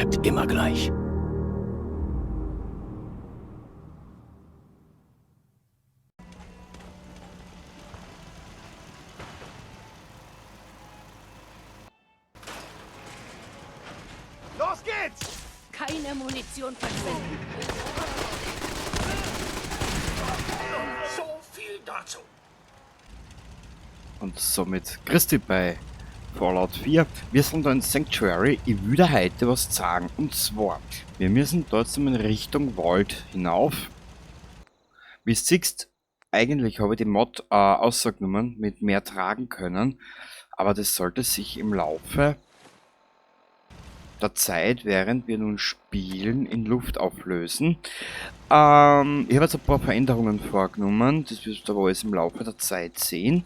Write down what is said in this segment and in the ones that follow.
bleibt immer gleich. Los geht's! Keine Munition verschwenden. So viel dazu. Und somit Christi bei Fallout 4. Wir sind da in Sanctuary. Ich will da heute was sagen. Und zwar, wir müssen trotzdem in Richtung Wald hinauf. Wie du siehst, eigentlich habe ich die Mod ausgenommen mit mehr tragen können. Aber das sollte sich im Laufe der Zeit, während wir nun spielen, in Luft auflösen. Ich habe jetzt ein paar Veränderungen vorgenommen. Das wirst du aber alles im Laufe der Zeit sehen.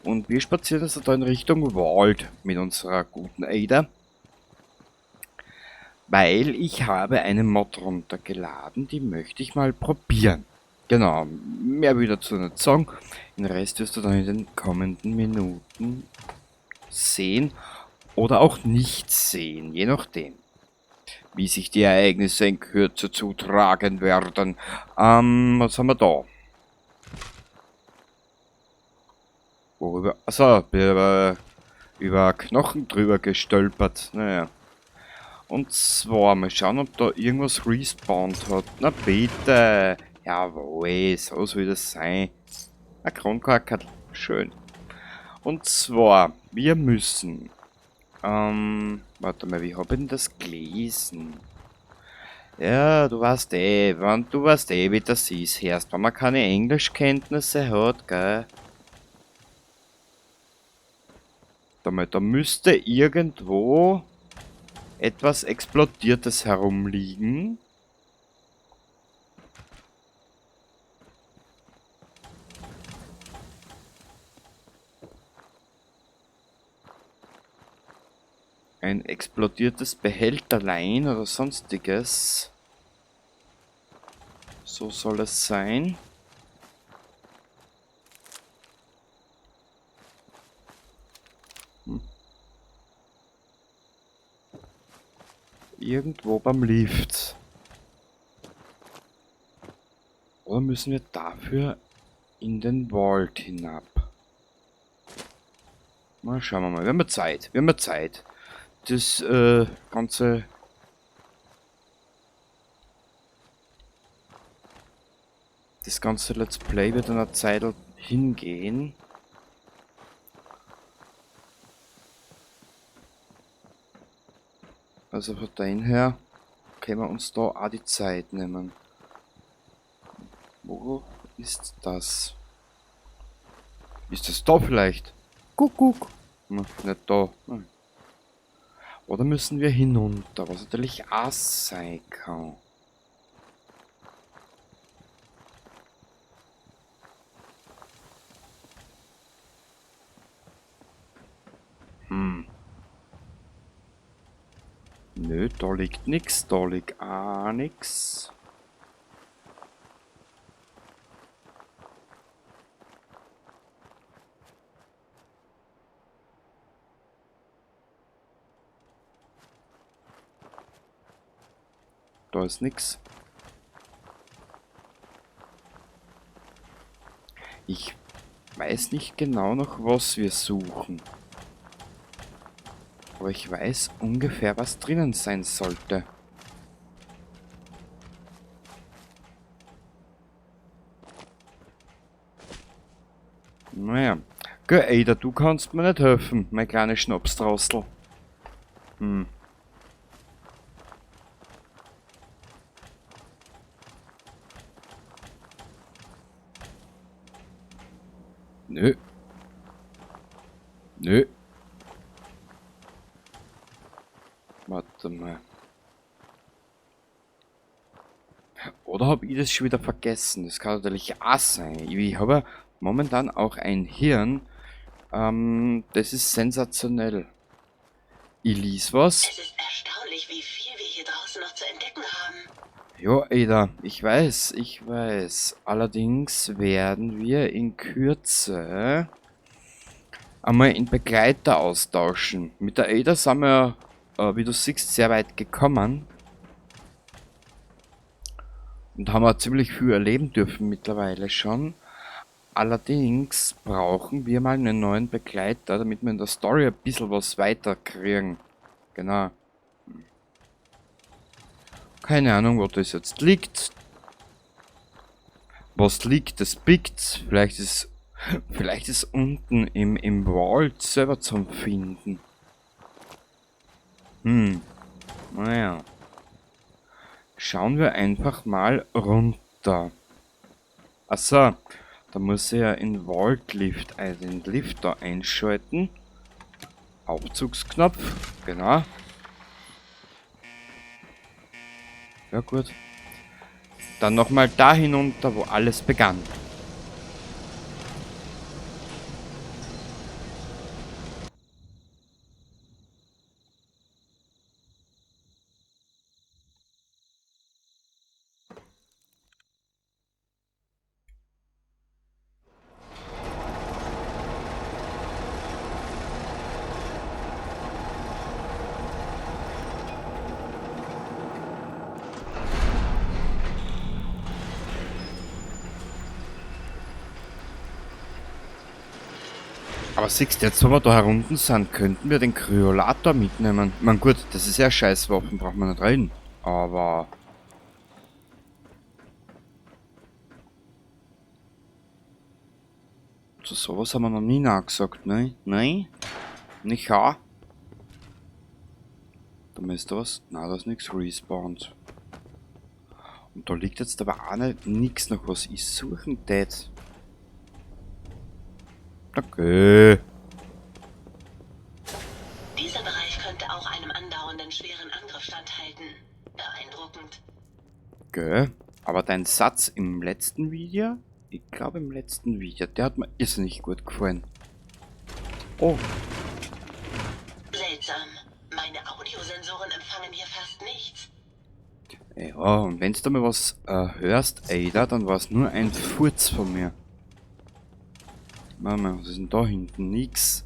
Und wir spazieren jetzt da in Richtung Wald mit unserer guten Ada. Weil ich habe eine Mod runtergeladen, die möchte ich mal probieren. Genau, mehr will ich dazu nicht sagen. Den Rest wirst du dann in den kommenden Minuten sehen oder auch nicht sehen, je nachdem, wie sich die Ereignisse in Kürze zutragen werden. Was haben wir da? Worüber? Achso, über Knochen drüber gestolpert. Naja. Und zwar, mal schauen, ob da irgendwas respawnt hat. Na bitte. Jawohl, so soll das sein. Ein Kronkorken. Schön. Und zwar, wir müssen... warte mal, wie hab ich denn das gelesen? Ja, du weißt eh, wenn du weißt eh, wie das ist, erst, wenn man keine Englischkenntnisse hat, gell? Warte mal, da müsste irgendwo etwas Explodiertes herumliegen. Ein explodiertes Behälterlein oder sonstiges. So soll es sein. Irgendwo beim Lift. Oder müssen wir dafür in den Vault hinab? Mal schauen wir mal. Wir haben ja Zeit. Wir haben ja Zeit. Das ganze... Das ganze Let's Play wird eine Zeit hingehen. Also von dem her können wir uns da auch die Zeit nehmen. Wo ist das? Ist das da vielleicht? Kuckuck! Hm, nicht da. Hm. Oder müssen wir hinunter, was natürlich auch sein kann. Nö, da liegt nix, da liegt auch nix. Da ist nix. Ich weiß nicht genau noch, was wir suchen. Aber ich weiß ungefähr, was drinnen sein sollte. Naja. Gell, Ada, du kannst mir nicht helfen, mein kleines Schnapsdrossel. Nö. Nö. Warte mal. Oder hab ich das schon wieder vergessen? Das kann natürlich auch sein. Ich habe ja momentan auch ein Hirn. Das ist sensationell. Ich lies was. Es ist erstaunlich, wie viel wir hier draußen noch zu entdecken haben. Ja, Ada, ich weiß, ich weiß. Allerdings werden wir in Kürze einmal in Begleiter austauschen. Mit der Ada sind wir wie du siehst, sehr weit gekommen. Und haben auch ziemlich viel erleben dürfen mittlerweile schon. Allerdings brauchen wir mal einen neuen Begleiter, damit wir in der Story ein bisschen was weiter kriegen. Genau. Keine Ahnung, wo das jetzt liegt. Was liegt, das biegt. Vielleicht ist unten im Vault selber zum Finden. Naja. Schauen wir einfach mal runter. Achso, da muss ich ja in Vault Lift den Lift da einschalten. Aufzugsknopf, genau. Ja gut. Dann nochmal da hinunter, wo alles begann. Aber siehst du, jetzt wo wir da herunten sind, könnten wir den Kryolator mitnehmen. Ich mein, gut, das ist ja Scheißwaffen, braucht man nicht reden. Aber... Zu sowas haben wir noch nie nachgesagt, ne? Nein? Nicht wahr? Da müsste was... Nein, da ist nichts respawned. Und da liegt jetzt aber auch nicht nix noch, was ich suchen tät. Okay. Dieser Bereich könnte auch einem andauernden schweren Angriff standhalten. Beeindruckend. Okay. Aber dein Satz im letzten Video, ich glaube im letzten Video, der hat mir irrsinnig gut gefallen. Oh. Seltsam. Meine Audiosensoren empfangen hier fast nichts. Ja, und wenn du mal was hörst, Ada, dann war's nur ein Furz von mir. Warte mal, was ist denn da hinten? Nix.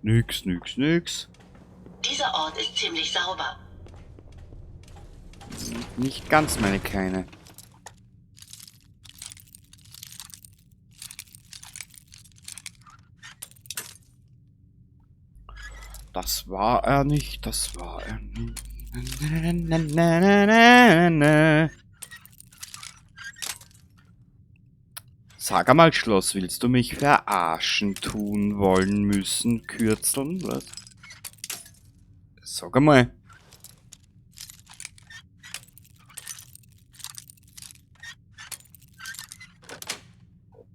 Nix, nix, nix. Dieser Ort ist ziemlich sauber. Nicht ganz, meine Kleine. Das war er nicht, das war er nicht. Sag einmal, Schloss, willst du mich verarschen tun wollen müssen, kürzeln? Was? Sag einmal.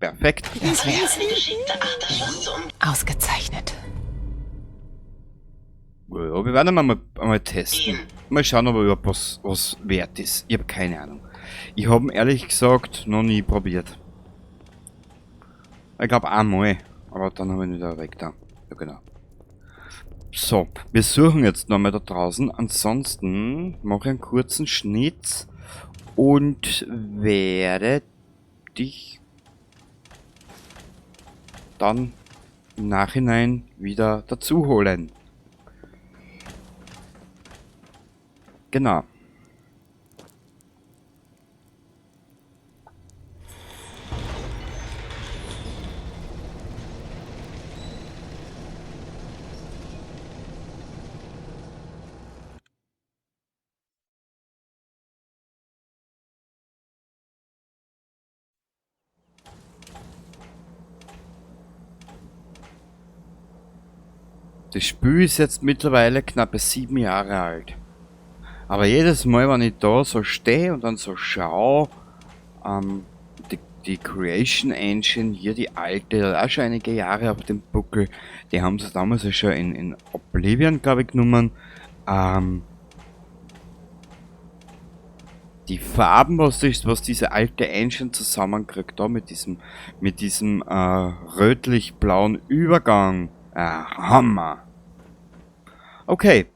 Perfekt. Das wäre eine geschickte Art, das Schloss zu umgehen. Ausgezeichnet. Ja, wir werden einmal testen. Mal schauen, ob er überhaupt was wert ist. Ich hab keine Ahnung. Ich hab ihn ehrlich gesagt noch nie probiert. Ich glaub einmal, aber dann hab ich ihn wieder weg da. Ja, genau. So, wir suchen jetzt nochmal da draußen. Ansonsten mache ich einen kurzen Schnitt und werde dich dann im Nachhinein wieder dazu holen. Genau. Das Spiel ist jetzt mittlerweile knappe 7 Jahre alt. Aber jedes Mal, wenn ich da so stehe und dann so schau, die Creation Engine hier, die alte, hat auch schon einige Jahre auf dem Buckel. Die haben sie damals ja schon in Oblivion, glaub ich, genommen. Die Farben, was diese alte Engine zusammenkriegt, da mit diesem rötlich-blauen Übergang. Hammer. Okay.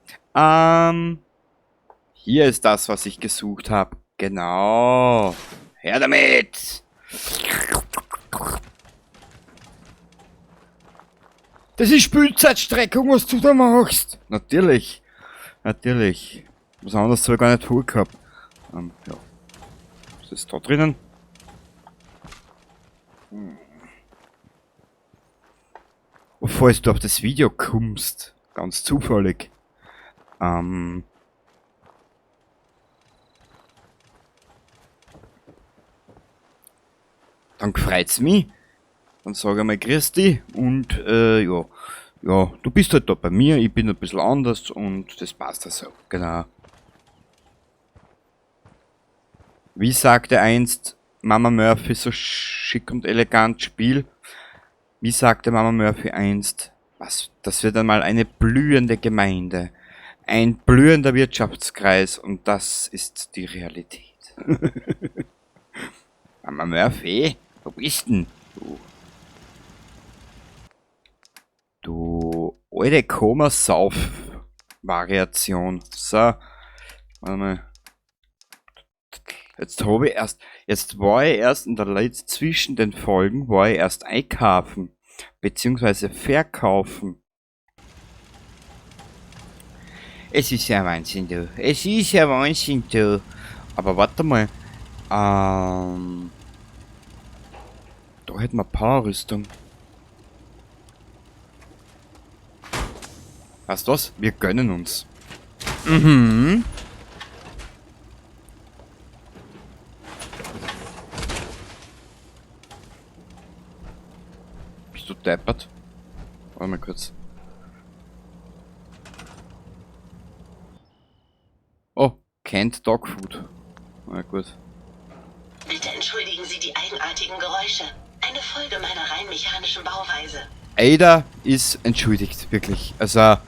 Hier ist das, was ich gesucht hab. Genau. Her damit! Das ist Spielzeitstreckung, was du da machst. Natürlich. Natürlich. Was anderes habe ich gar nicht vorgehabt. Ja. Was ist da drinnen? Und falls du auf das Video kommst, ganz zufällig, dann freut's mich. Dann sag ich mal grüß dich und ja, ja, du bist halt da bei mir, ich bin ein bisschen anders und das passt ja so, genau. Wie sagte einst Mama Murphy so schick und elegant Spiel? Wie sagte Mama Murphy einst, was, das wird einmal eine blühende Gemeinde, ein blühender Wirtschaftskreis und das ist die Realität. Mama Murphy, wo bist denn du? Du alte Koma-Sauf-Variation. So, warte mal. Jetzt habe ich erst, jetzt war ich erst in der letzten, zwischen den Folgen war ich erst einkaufen, beziehungsweise verkaufen. Es ist ja Wahnsinn, du. Es ist ja Wahnsinn, du. Aber warte mal. Da hätten wir Powerrüstung. Weißt du was? Wir gönnen uns. Mhm. Bist du deppert? Warte mal kurz. Oh, canned Dog Food. Na gut. Bitte entschuldigen Sie die eigenartigen Geräusche. Eine Folge meiner rein mechanischen Bauweise. Ada ist entschuldigt, wirklich. Also,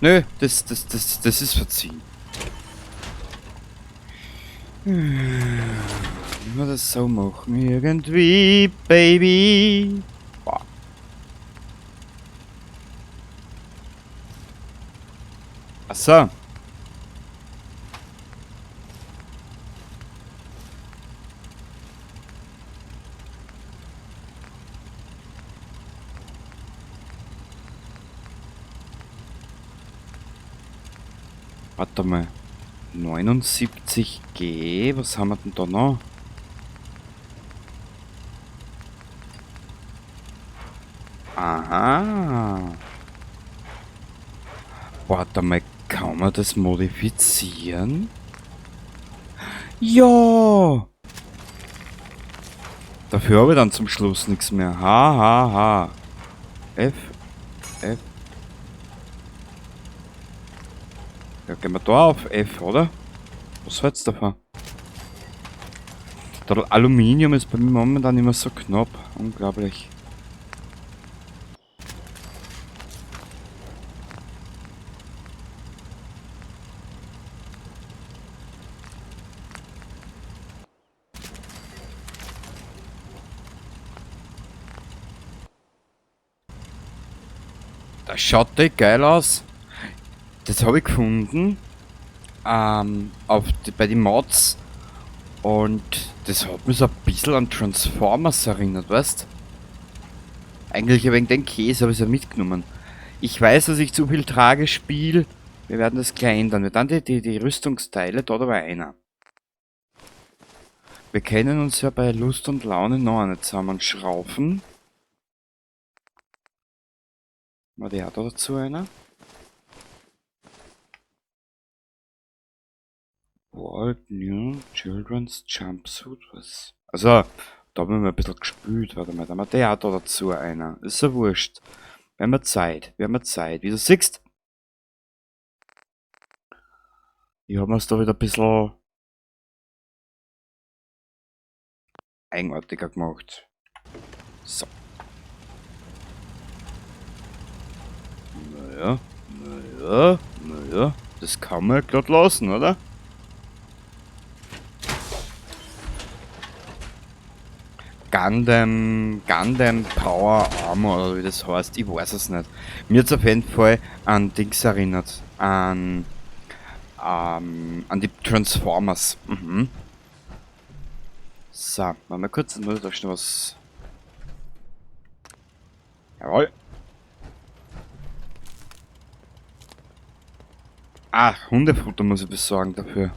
nö, das ist verziehen. Wenn wir das so machen, irgendwie, Baby. Boah. Ach so. Warte mal. 79G, was haben wir denn da noch? Aha. Warte mal, kann man das modifizieren? Ja! Dafür habe ich dann zum Schluss nichts mehr. Ha, ha, ha. F, F. Ja, gehen wir da auf F, oder? Was hältst du davon? Das Aluminium ist bei mir momentan immer so knapp. Unglaublich. Das schaut echt geil aus. Das habe ich gefunden, bei den Mods, und das hat mich so ein bisschen an Transformers erinnert, weißt? Eigentlich wegen den Käse habe ich es ja mitgenommen. Ich weiß, dass ich zu viel trage spiele. Wir werden das gleich ändern. Wir dann die Rüstungsteile, da war einer. Wir kennen uns ja bei Lust und Laune noch nicht zusammenschraufen. War die auch da dazu einer? World New Children's Jumpsuit, was? Also, da haben wir ein bisschen gespült, warte mal, da haben wir der auch da dazu einer. Ist ja wurscht. Wir haben ja Zeit, wir haben ja Zeit. Wie du siehst, ich hab mir's da wieder ein bisschen eigenartiger gemacht. So. Naja, naja, naja, das kann man ja grad lassen, oder? Gundam Power Armor oder wie das heißt, ich weiß es nicht. Mir hat's auf jeden Fall an Dings erinnert, an die Transformers. Mhm. So, machen wir kurz, dann muss ich da schnell was. Jawohl. Ah, Hundefutter muss ich besorgen dafür.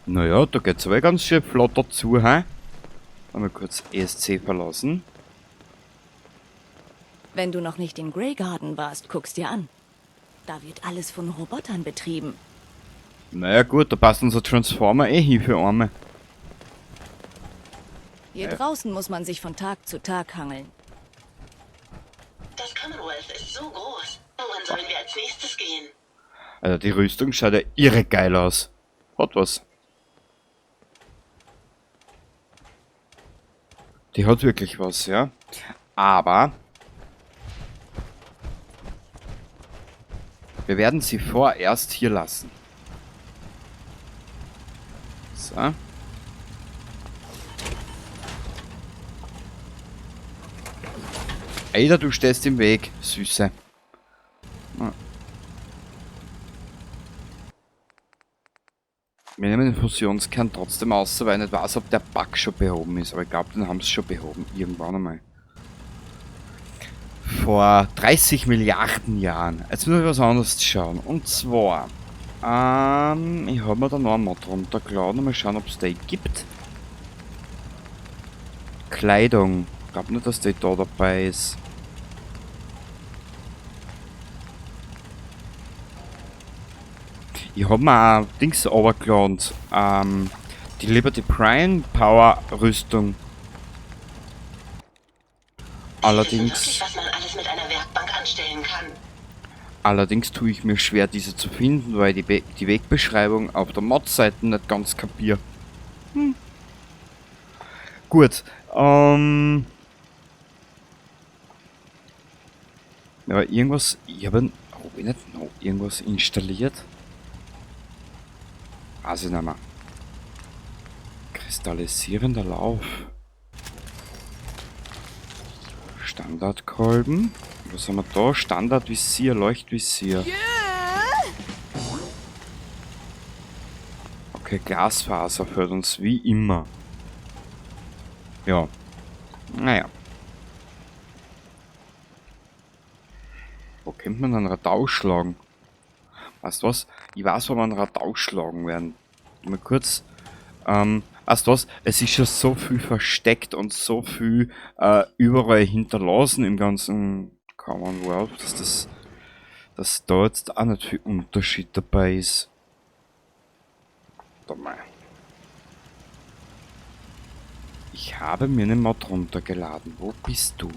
Naja, da geht's aber ganz schön flott dazu, hä? Mal kurz ESC verlassen. Wenn du noch nicht in Grey Garden warst, guck's dir an. Da wird alles von Robotern betrieben. Naja gut, da passt unser Transformer eh hin für Arme. Hier draußen muss man sich von Tag zu Tag hangeln. Das Commonwealth ist so groß. Woran sollen wir als nächstes gehen? Also die Rüstung schaut ja irre geil aus. Hat was. Die hat wirklich was, ja. Aber wir werden sie vorerst hier lassen. So. Alter, du stehst im Weg, Süße. Wir nehmen den Fusionskern trotzdem aus, weil ich nicht weiß, ob der Bug schon behoben ist. Aber ich glaube, den haben sie schon behoben. Irgendwann einmal. Vor 30 Milliarden Jahren. Jetzt müssen wir was anderes schauen. Und zwar, ich habe mir da noch einen Mod runtergeladen. Mal schauen, ob es die gibt. Kleidung. Ich glaube nicht, dass die da dabei ist. Ich hab mir auch Dings runtergeladen. Die Liberty Prime Power Rüstung. Allerdings, Wirklich, was man alles mit einer Werkbank anstellen kann. allerdings tue ich mir schwer, diese zu finden, weil die, die Wegbeschreibung auf der Mod-Seite nicht ganz kapier. Gut. Ja, irgendwas. Ich habe hab ich nicht noch irgendwas installiert? Weiß ich nicht mehr. Kristallisierender Lauf. Standardkolben. Was haben wir da? Standardvisier, Leuchtvisier. Okay, Glasfaser führt uns wie immer. Ja. Naja. Wo könnte man einen Radau schlagen? Weißt du was? Ich weiß, wo wir einen Radau schlagen werden. Mal kurz. Weißt du was? Es ist schon so viel versteckt und so viel überall hinterlassen im ganzen Commonwealth, dass da jetzt auch nicht viel Unterschied dabei ist. Warte mal. Ich habe mir eine Mod runtergeladen. Wo bist du?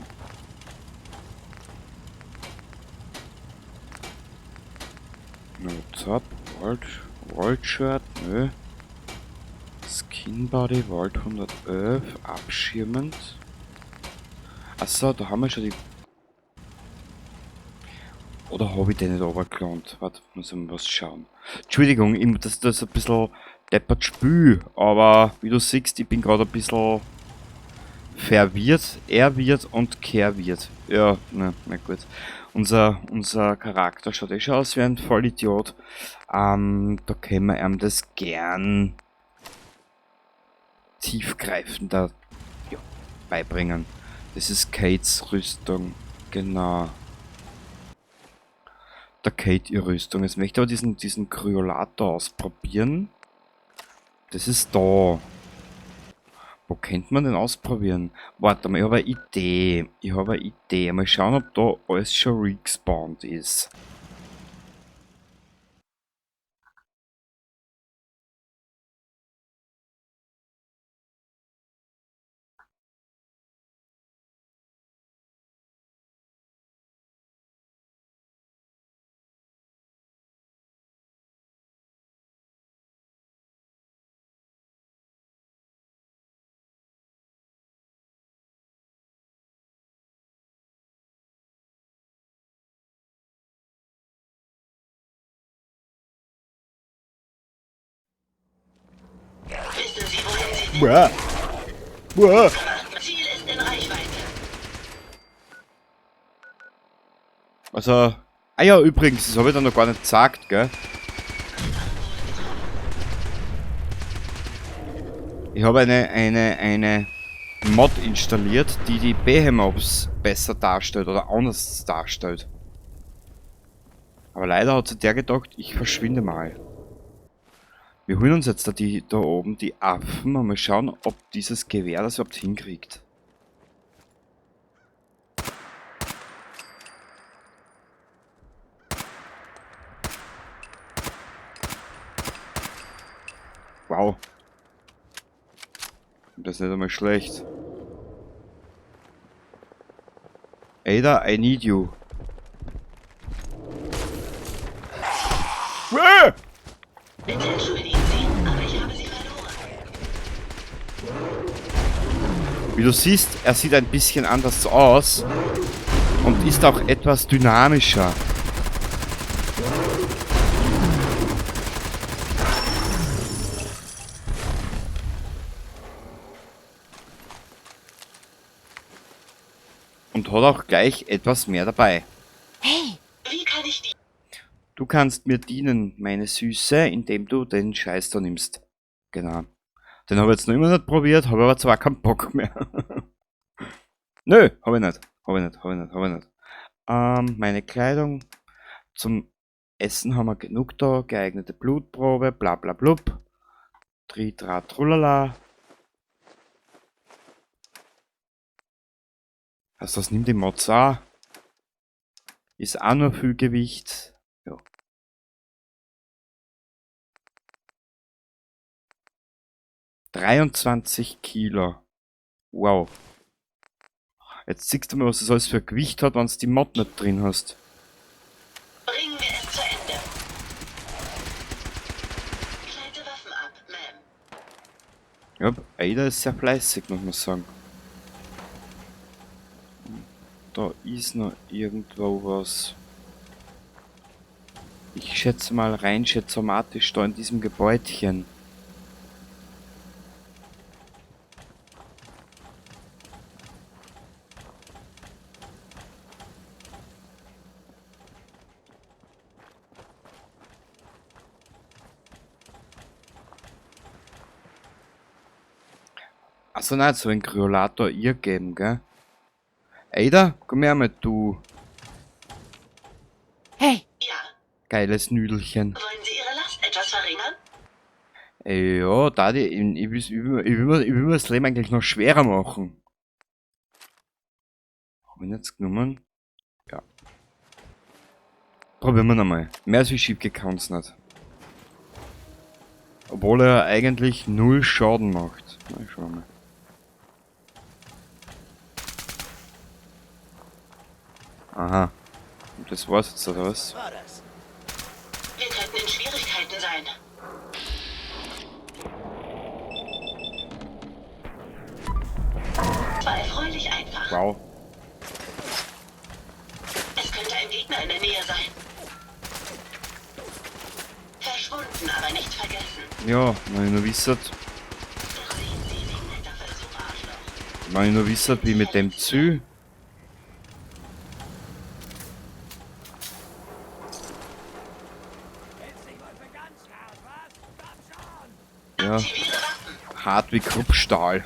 No Top, Vault Shirt, nö. Skin Body, Vault 111, abschirmend. Achso, da haben wir schon die. Oder habe ich den nicht runtergeladen? Warte, muss ich mal was schauen. Entschuldigung, ich, das ist ein bisschen deppert Spül, aber wie du siehst, ich bin gerade ein bisschen verwirrt, er wird und kehrwirt. Ja, na gut. Unser Charakter schaut eh schon aus wie ein Vollidiot. Da können wir ihm das gern tiefgreifender, ja, beibringen. Das ist Kates Rüstung. Genau. Der Kate ihre Rüstung. Jetzt möchte ich aber diesen Kryolator ausprobieren. Das ist da. Wo könnte man den ausprobieren? Warte mal, ich habe eine Idee. Ich habe eine Idee. Mal schauen, ob da alles schon respawned ist. Wissen Sie, wohin Sie sind? Buah. Buah. Ziel ist in Reichweite. Also, ah ja, übrigens, das habe ich da noch gar nicht gesagt, gell? Ich habe eine Mod installiert, die die Behemoths besser darstellt oder anders darstellt. Aber leider hat sich der gedacht, ich verschwinde mal. Wir holen uns jetzt da, da oben die Affen und mal schauen, ob dieses Gewehr das überhaupt hinkriegt. Wow. Das ist nicht einmal schlecht. Ada, I need you. Bitte entschuldigen Sie, aber ich habe Sie verloren. Wie du siehst, er sieht ein bisschen anders aus und ist auch etwas dynamischer. Und hat auch gleich etwas mehr dabei. Hey, Wie kann ich die... Du kannst mir dienen, meine Süße, indem du den Scheiß da nimmst. Genau. Den habe ich jetzt noch immer nicht probiert, habe aber zwar keinen Bock mehr. Nö, habe ich nicht. Habe ich nicht, habe ich nicht, habe ich nicht. Meine Kleidung. Zum Essen haben wir genug da. Geeignete Blutprobe, bla bla blub. Tri, tra, trulala. Also das nimmt die Mods auch. Ist auch nur viel Gewicht. Ja. 23 Kilo. Wow. Jetzt siehst du mal, was das alles für Gewicht hat, wenn du die Mod nicht drin hast. Bringen wir es zu Ende. Schalte Waffen ab, Ma'am. Ja, Ada ist sehr fleißig, muss man sagen. Da ist noch irgendwo was. Ich schätze mal rein, schätzomatisch da in diesem Gebäudchen. Achso, nein, so ein Kryolator ihr geben, gell? Ada, komm her mit, du hey, Ja, geiles Nüdelchen. wollen Sie Ihre Last etwas verringern? Ey, ja, Daddy, ich will mir das Leben eigentlich noch schwerer machen. Hab ich jetzt genommen? Ja. Probieren wir nochmal. Mehr als wie schief geht kann's nicht. Obwohl er eigentlich 0 Schaden macht. Na, schauen wir mal. Aha. Und das war's jetzt, oder was? War das? Wir könnten in Schwierigkeiten sein. War erfreulich einfach. Wow. Es könnte ein Gegner in der Nähe sein. Verschwunden, aber nicht vergessen. Ja, wenn ich nur wisset. Doch sehen Sie, wegen netter Versuch, Arschloch. Wenn ich nur wisset, wie mit dem Zü. Ja, hart wie Kruppstahl.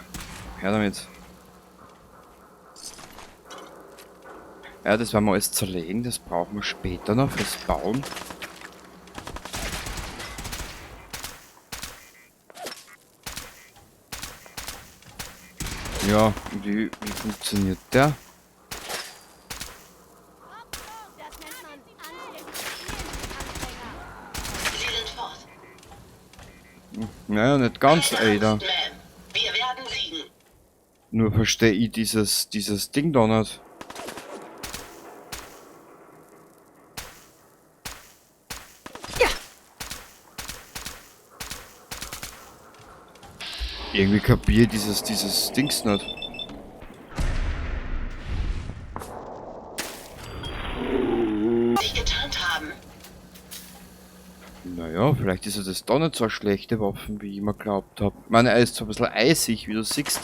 Her damit. Ja, das werden wir alles zerlegen, das brauchen wir später noch fürs Bauen. Ja, und wie funktioniert der? das nennt man Sie sind fort. Naja, nicht ganz, Ada. Wir werden siegen. Nur verstehe ich dieses Ding da nicht. Ja. Irgendwie kapiere ich dieses Dings nicht. Sich getarnt haben. Naja, vielleicht ist ja das doch nicht so eine schlechte Waffe, wie ich immer geglaubt hab. Ich meine, er ist zwar ein bisschen eisig, wie du siehst.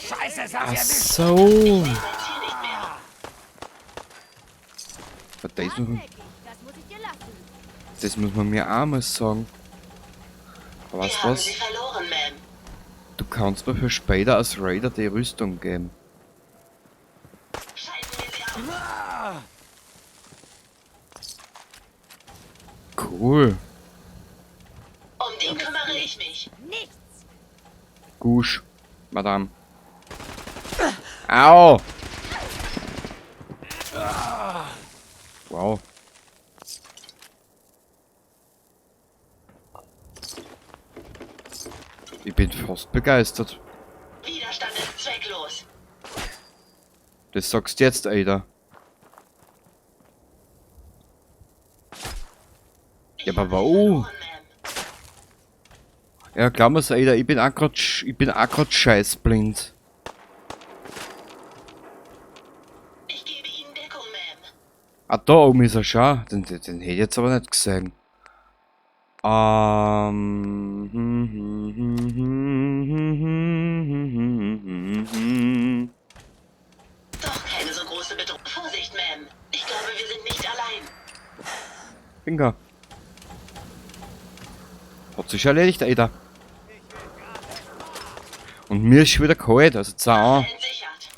Scheiße, es Ach hat erwischt. so. Mein Ziel nicht mehr. Aber das muss man mir auch mal sagen. Aber weißt Wir du haben was? sie verloren, Ma'am. Du kannst mir für später als Raider die Rüstung geben. Schalten wir sie aus. Cool. Um den kümmere ich mich. Nichts. Gusch, Madame. Au! Wow. Ich bin fast begeistert. Widerstand ist zwecklos. Das sagst du jetzt, Ada. Ich Ja, aber hab dich wow. verloren, Ma'am. Ja, glaub mir's, Ada, ich bin auch grad, ich bin auch grad scheißblind. Ich gebe Ihnen Deckung, Ma'am. Ah, da oben ist er schon. Den hätte ich jetzt aber nicht gesehen. Doch keine so große Bedrohung. Vorsicht, Ma'am. Ich glaube, wir sind nicht allein. Bingo. Hat sich erledigt, Ada. Und mir ist schon wieder kalt, also zau. Entsichert.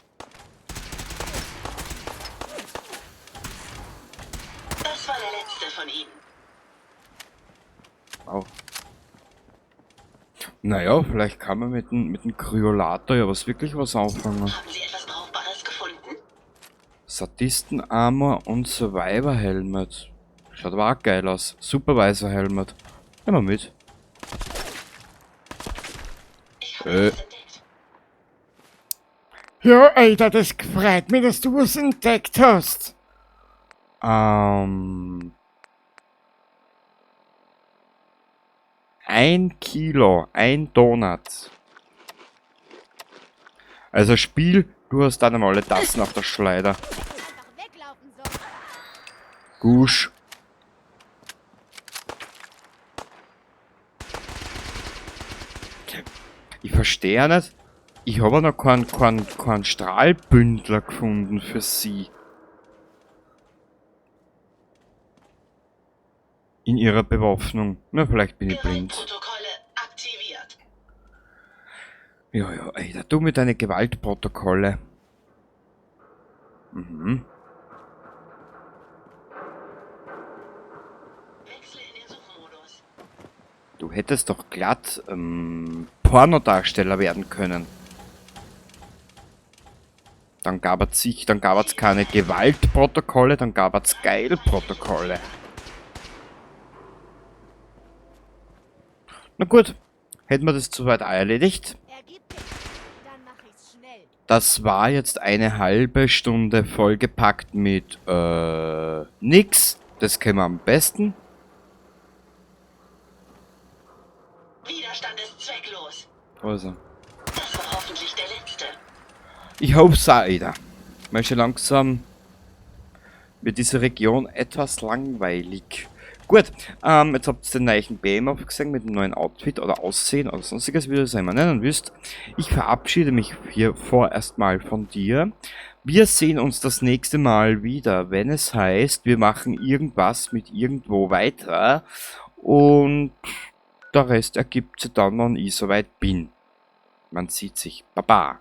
Das war der letzte von ihnen. Wow. Naja, vielleicht kann man mit dem Kryolator ja was wirklich was anfangen. Haben Sie etwas Brauchbares gefunden? Sadisten-Armor und Survivor Helmet. Schaut aber auch geil aus. Supervisor Helmet. Nehmen wir mit. Ich habe etwas entdeckt. Ja, Alter, das freut mich, dass du was entdeckt hast. 1 Kilo, ein Donut. Also Spiel, du hast dann einmal alle Tassen auf der Schleuder. Gusch. Ich verstehe ja nicht. Ich habe noch keinen Strahlbündler gefunden für sie. In ihrer Bewaffnung. Na, vielleicht bin ich blind. Gewaltprotokolle aktiviert. Ja, ja, Alter, du mit deinen Gewaltprotokolle. Wechsle in den Suchmodus. Du hättest doch glatt Pornodarsteller werden können. Dann gab es sich, dann gab es keine Gewaltprotokolle, dann gab es Geilprotokolle. Na gut, hätten wir das soweit auch erledigt. Ergib dich, dann mach ich's schnell. Das war jetzt eine halbe Stunde vollgepackt mit nix. Das kennen wir am besten. Widerstand ist zwecklos. Also. Das war hoffentlich der letzte. Ich hoffe es auch, Ada. Weil schon langsam wird diese Region etwas langweilig. Gut, jetzt habt ihr den neuen BM gesehen mit dem neuen Outfit oder Aussehen oder sonstiges, wie ihr es immer nennen wisst. Ich verabschiede mich hier vorerst mal von dir. Wir sehen uns das nächste Mal wieder, wenn es heißt, wir machen irgendwas mit irgendwo weiter. Und der Rest ergibt sich dann, wenn ich soweit bin. Man sieht sich. Baba.